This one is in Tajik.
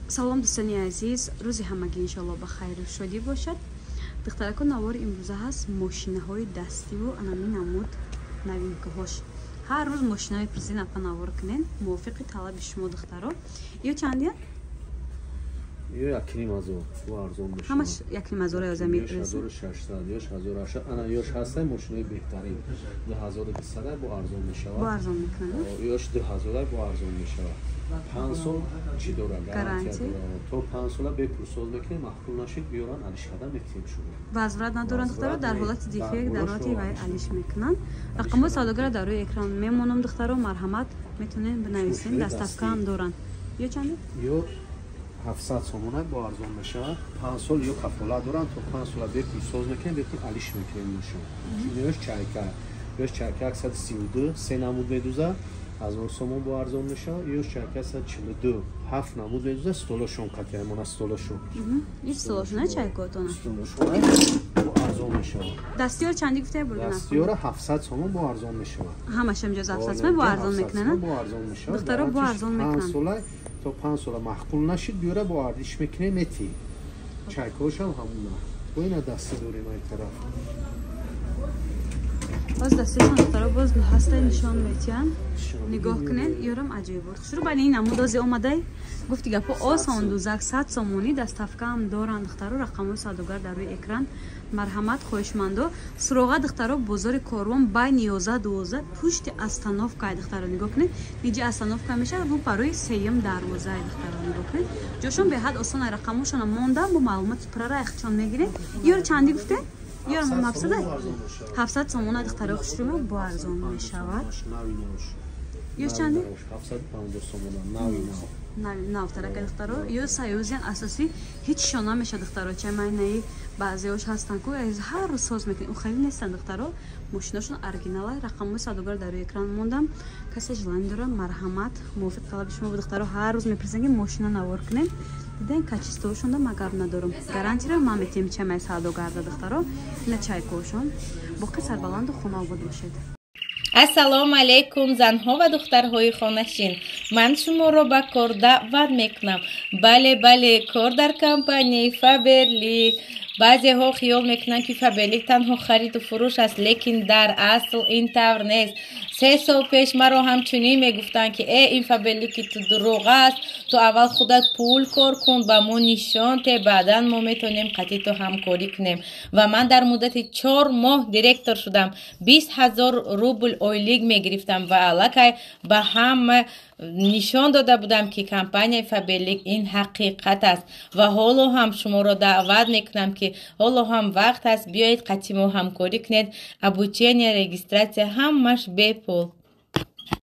Салом, дӯстони азиз, рӯзи ҳамагӣ иншоалло ба хайру шодӣ бошад. Духтарако, навори имрӯза ҳаст мошинаҳои дастиву анами намуд новинкаҳош. Ҳар рӯз мошина мепурсед, апа, навор кунен, мувофиқи талаби шумо, духтаро. Ё чандия? Ё 1,5 ҳазор, бо арзон мешавад. Ҳамаш 1,5 ҳазора ёза мерасад. 1600, ёш 1800, ана ёш ҳастай, мошинаи беҳтарин 2200, бо арзон мешавад. Бо арзон мекунад. Ёш 2000, бо арзон мешавад. 5 сол чӣ дора? Гарантия дора. То 5 сола бепул соз мекунем, маъқул нашид, биёран, алиш карда метиҳем шумо. Возврат надоранд, духтаро, дар ҳолати дефект, дар ҳолати вай алиш мекунанд. Рақамҳои савдогара дар рӯи экран мемонам, духтаро, марҳамат, метавонед бинависем. Доставка ҳам доранд. Ё чанде? Ё 700 сомона, бо арзон мешавад. 5 сол ё кафолат доранд, то 5 сола бепул соз мекунем, бепул алиш мекунем. Мошин ёш Чайка, ёш Чайка 132, се намуд медуза, 1000 сомон, бо арзон мешавад. Ёш Чайка 142, ҳафт намуд медуза, столошон қатиамона, столошон. Ин столошона Чайкотона. Столошона бо арзон мешавад. Дастиёр чанди гуфтае бурда? Дастиёра 700 сомон, бо арзон мешавад. Ҳамаш ҳамҷоз 700 сомон, бо арзон мекунанд. Бо арзон мешавад. Духтаро, бо арзон мекунанд. 5 сола, то 5 сола маъқул нашид, биёра, бо алиш мекунем, мети. Чайкаошам ҳамуна. Бо ина дастӣ дорем ай тараф. Боз дастишон, духтаро, боз ҳастай, нишон метиҳанд, нигоҳ кунед, ёрам аҷоибот хушрӯ. Байни ин намудози омадай, гуфти гапо, осон дузак, 100 сомонӣ, доставка ҳам доранд, духтаро. Рақамҳои савдогар дар рӯи экран, марҳамат, хоҳишмандо. Суроға, духтаро, бозори Корвон, байни 11, 12, пушти остановка. Духтаро, нигоҳ кунед, ниҷи остановка мешавад, бу барои сеюм дарвозаи. Духтаро, нигоҳ кунед, ҷошон беҳад осон. Рақамҳошона монда, бо маълумоти пурра ихтишон мегиред. Ёр чандӣ гуфте? Ёр 700, 700 сомона, духтаро хушрӯ, бо арзон мешавад. Ёш чанди? 750 сомона, нави нав. Навтарака, духтаро, ё Союзиан асосӣ, ҳеҷ шон намеша, духтаро. Чамайнаи баъзеош ҳастанд ку ҳар рӯз соз мекунед, у хеле нестанд, духтаро, мошиношон оригинала. Рақамҳои савдогар дар рӯи экран мондам, касе желание дора, марҳамат, мувофиқ талаби шумо. Духтаро, ҳар рӯз мепурсанд, ки мошина навор кунем. Диден, качествоошонда ма гап надорам, гарантияро ман метиҳем чамай савдогарда. Духтаро, ина Чайкоошон. Боқи сарбаланду хонаобод бошед. Ассалому алайкум, занҳо ва духтарҳои хонашин! Ман шуморо ба кор даъват мекунам. Бале, бале, кор дар компанияи Фаберлик. Баъзеҳо хиёл мекунанд, ки Фаберлик танҳо хариду фурӯш аст, лекин дар асл ин тавр нест. 3 сол пеш маро ҳамчунин мегуфтанд, ки э, ин Фаберлики ту дурӯғ аст, ту аввал худат пул кор кун, ба мо нишон те, баъдан мо метавонем қатъи ту ҳамкорӣ кунем. Ва ман дар муддати 4 моҳ директор шудам, 20 000 рубл ойлик мегирифтам ва аллакай ба ҳама нишон дода будам, ки компанияи Фаберлик ин ҳақиқат аст. Ва ҳоло ҳам шуморо даъват мекунам, ки ҳоло ҳам вақт аст, биёед, қатъи мо ҳамкорӣ кунед. Обучение, регистрация, ҳамаш бепул.